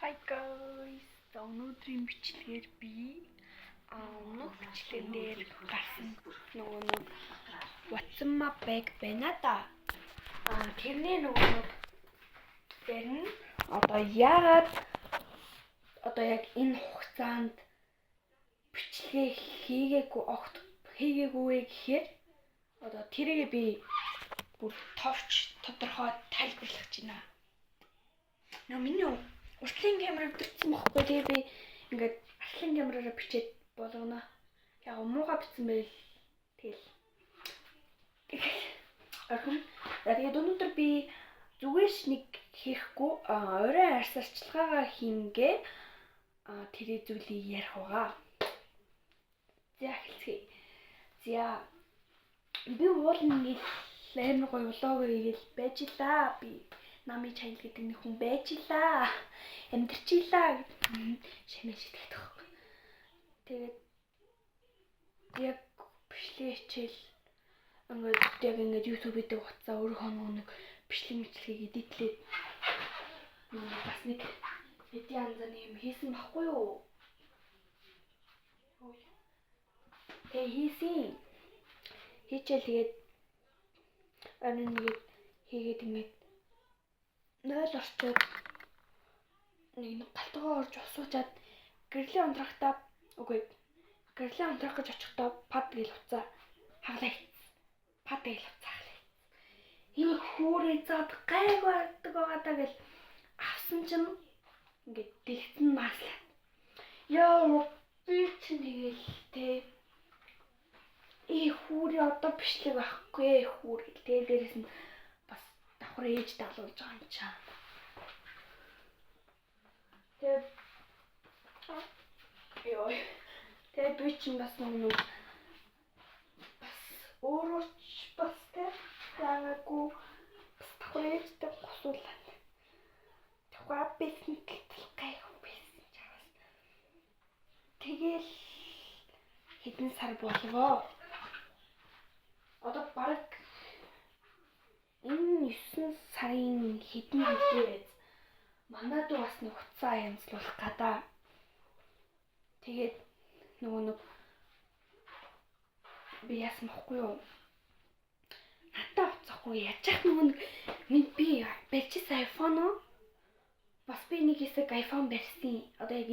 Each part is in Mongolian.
Hi guys. За, өнөөдрийн бичлэгээр би өмнөх бичлэгэн дээр гарсан нөгөө нэг "What's in my bag" байна да. Тэрний нөгөө нэг дээр нь одоо яагаад одоо яг энэ хугацаанд бичлэгээ хийгээгүй, огт хийгээгүй вэ гэхээр одоо тэрийг би бүр товч тодорхой тайлбарлах гэж байна. Нөө миний уртлын камер өвдөрсөн бохгүй, тэгээ би ингээд артлын камераараа бичээд болгоно. Яг мууга бичсэн байл тэгэл. Орхин. За, тэгээд өнөөдөр би зүгээр ч нэг хийхгүй, орой арьс арчилгаагаа хийнгээ тэрий зүйлийг ярих байгаа. За, эхэлцгээе. За, би уул нэг амар гоё vlog хийгээл байж лаа. Би Нами channel гэдэг нэг хүн байж лаа. Амьдарч илаа шамаа шитгэх байхгүй. Тэгээд яг бичлэг хичээл ингээд яг ингээд YouTube гэдэг утсаа өөрийнхөө нөгөө нэг бичлэг мэтлэгийг edit лээд бас нэг хэдийн янзны юм хийсэн баггүй юу? Тэгээ хийсэн. Хийчихэл тэгээд оройн нэгээд хийгээд ингээд 0 орчоод нэг галтгоо орж усуучаад гэрлийн унтрахтаа, үгүй, гэрлийн унтрах гэж очихдоо пад гэл уцаа хаглаа хийцэн. Пад гэл уцаа хаглаа хийцэн. Энэ хүүрээ зад гайгүй хардаг байгаа даа гэл авсан чинь ингээд дэлгэцэн мааслаа. Яа, би чинь тэгэл те хүүрээ одоо бичлэг байхгүй хүүр гэл. Тэгээ дээрэс нь бас давхар ээж далуулж байгаа юм чаа. Тэгээ ёо. Тэгээ би чинь бас нэг бас өөрөө ч бас те яагаагүй бас давхар ээжтэй гусуулаа. Тэгвэл байсан тал гайгүй байсан чаас. Тэгэл хэдэн сар болвоо. Одоо баг энэ 9 сарын хэдэн хэлээ. Манай дүү бас нэг утсаа янзлуулах гадаа. Тэгээд нөгөө нэг би яасан бохгүй юу? Надад уцахгүй яаж яах нөгөө нэг минь би барьчихсан iPhone уу? Бас би нэг хэсэг iPhone барьсан. Одоо яг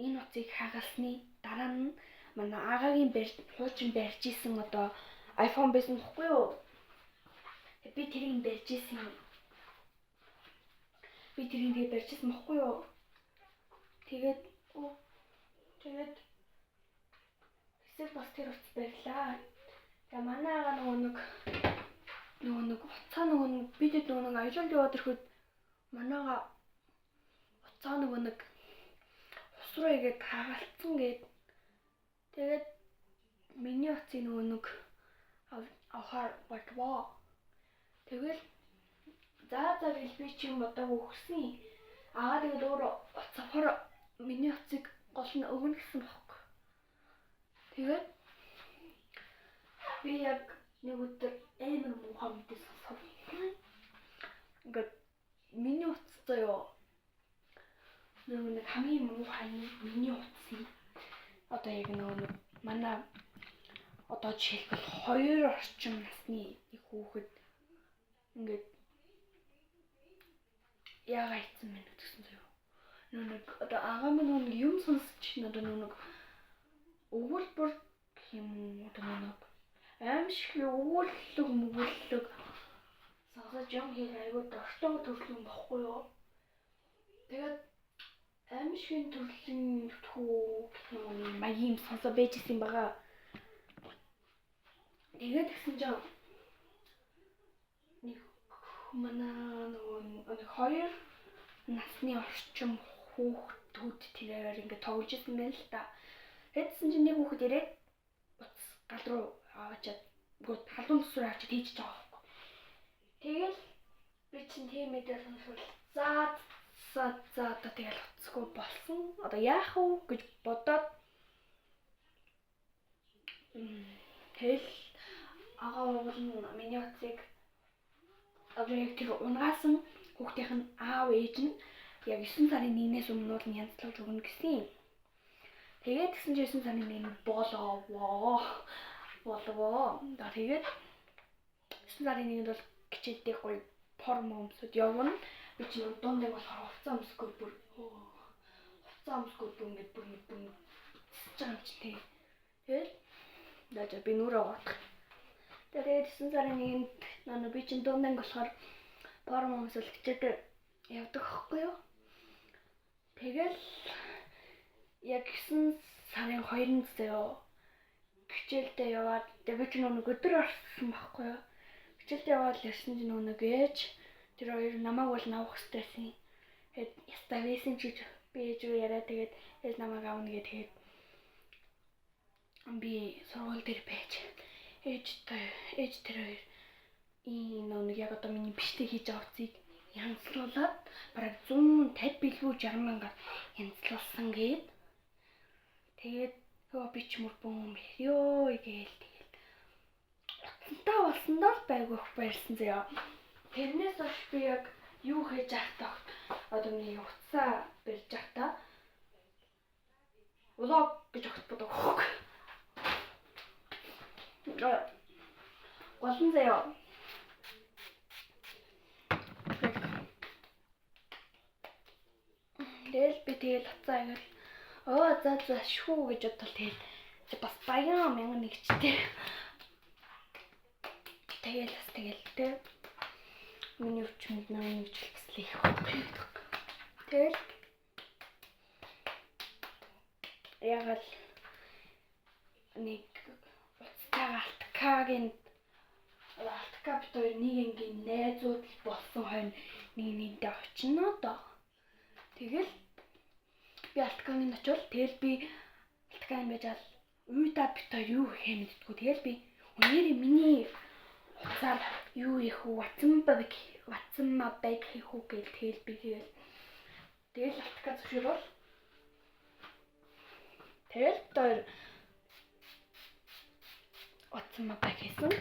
энэ утсыг хагалсны дараа нь манай агагийн барь хуучин барьж исэн одоо iPhone байсан бохгүй юу? Би тэрийг барьж исэн. Би тэрийг тэгээ барьж исэн бохгүй юу? Тэгээд хэсэг бас тэр утас барьлаа. Тэгээ манай ага нөгөө нэг утсаа нөгөө нэг бидэд нөгөө нэг аялалд яваад ирэхэд манай ага утсаа нөгөө нэг ус руу игээд хагалцсан гээд тэгээд миний утсыг нөгөө нэг авахар болвоо. Тэгэл за за гэл би чи юм бодоагүй өгсөн. Аа, тэгээд өөрөө утас авахар миний утсыг гол нь өгнө гэсэн бохог. Тэгээд би яг нэг өдөр амар муухай мэдээ сонсов. Ингээд миний утас заяо. Нөгөө нэг хамгийн муухай нь миний утсыг одоо яг нөгөө нэг манай одоо жишээлбэл 2 орчим насны нэг хүүхэд ингээд яагаа ийцэн мэн гэсэн заяо. Нөгөө нэг одоо агаа минь нөгөө нэг юм сонсч одоо нөгөө нэг өгүүлбэр гэх юм уу, одоо нөгөө нэг аим шиг өгүүллэг мөгүүллэг сонсож юм хийх айгуу дортой төрлийн бохгүй юу. Тэгээд аим шигийн төрлийн хүү гэх юм уу, маягийн сонсоо байж исэн байгаа. Тэгээд тэгсэн чинь нэг манай нөгөө нэг 2 насны орчим хүүхдүүд тэрээр ингээд тоглож исэн байх л та. Тэгсэн чинь нэг хүүхэд ирээд утас гал руу аваачаад, гоо халуун төсвөр авчиад хийчихэж байгаа байхгүй. Тэгэл би чинь тийм мэдээ сонсвол за за за, одоо тэгэл утасгүй болсон. Одоо яах вэ гэж бодоод тэгэл агаа уул нь миний утсыг одоо яг тэр унгаасан хүүхдийнх нь аав ээж нь Яг 9 сарын 1-ээс өмнө бол янзлуулж өгнө гэсэн юм. Тэгээд тэгсэн чинь 9 сарын 1 боловоо. Боловоо. За тэгээд 9 сарын 1-нд бол хичээлдээ гоё форм өмсөд явна. Би чи дундыг болохоор хувцас өмсөхгүй бүр хувцас өмсөхгүй бүр ингээд бүр бүр байгаа юм чи тий. Тэгэл за би нүрээ угаах. Тэгээд 9 сарын 1-нд нөө би чинь дундыг болохоор форм өмсөл хичээлдээ явдаг байхгүй юу? Тэгэл яг 9 сарын 2-нд заяо хичээлдээ яваад би чинь нэг өдөр орсон байхгүй юу? Хичээлдээ яваад л ярьсан чинь нэг ээж тэр хоёр намайг бол авах хэрэгтэй байсан. Тэгээд яста байсан чи би ээж рүү яриа тэгээд ээж намайг авна гэ тэгээд би сургууль дээр байж ээж тэр хоёр ийм нэг яг одоо миний бичлэг хийж байгаа утсыг янзлуулад бараг 150 билүү 60 мянгаар янзлуулсан гээд тэгээд ёо би ч мөр бөм ёо гээл тэгэл утсантаа болсондоо л байгүйх баярлсан заяа. Тэрнээс хойш би яг юу хийж байхдаа одоо миний утсаа барьж байхдаа влог гэж огт бодог. Голон заяа. Тэгэл би тэгэл утсаа ингээл оо за за шүү гэж бодвол тэгэл бас баян 1001-чтэй. Тэгэл бас тэгэл тэ миний өвчмөд нэг жил бас л их байхгүй. Тэгэл яг л нэг уцтайгаа Алтакагийн Алтака бит хоёр нэг ангийн найзууд л болсон хойно нэг нэгдээ очино доо. Тэгэл би Алтакагийн очивол тэгэл би Алтакагийн байж ал уйдаа бит хоёр юу хийх мэддэггүй. Тэгэл би өнөөдөр миний утсаар юу хийх үү? Ватсанма баг хийх үү гэл тэгэл би тэгэл Алтака зөвшөөрөөл. Тэгэл бит хоёр Ватсанма баг хийсэн.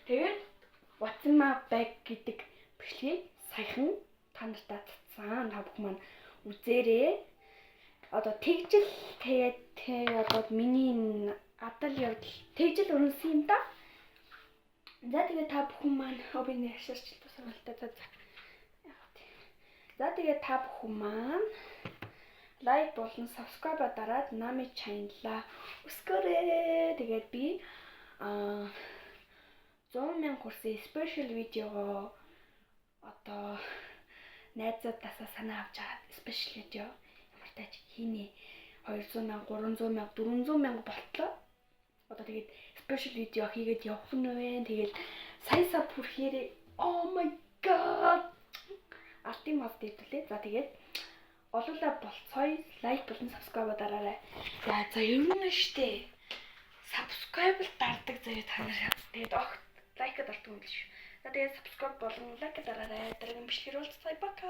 Тэгээд Ватсанма баг гэдэг бичлэгийг саяхан та нартаа татсан. Та бүхэн маань үзээрэй. Одоо тэгжил тэгээд одоо миний адал явдал тэгжил өрнөсөн юм да. За тэгээд та бүхэн маань би нэр ширчил тусгалтай за за. За тэгээд та бүхэн маань лайк болон subscribe дараад нами channel-аа өсгөөрэй. Тэгээд би 100 мянга хүрсэн special видеого одоо найзуудаасаа санаа авч аваад special видео ямар тач хийнэ. 200 мянга, 300 мянга, 400 мянга болтлоо. Одоо тэгээд special видео хийгээд явах нь вэ. Тэгэл сая сав хүрэхээрээ oh my god алтын мод дэвтүүлээ. За тэгээд олуулаа болцгоё. Лайк болон subscribe дараарай. За ер нь штэ subscribe дардаг заяа та нар. Тэгээд огт лайк дардаг юм биш. За тэгээд subscribe болон лайк дараарай. Дараагийн бичлэгээр уулзцгаая. Пока.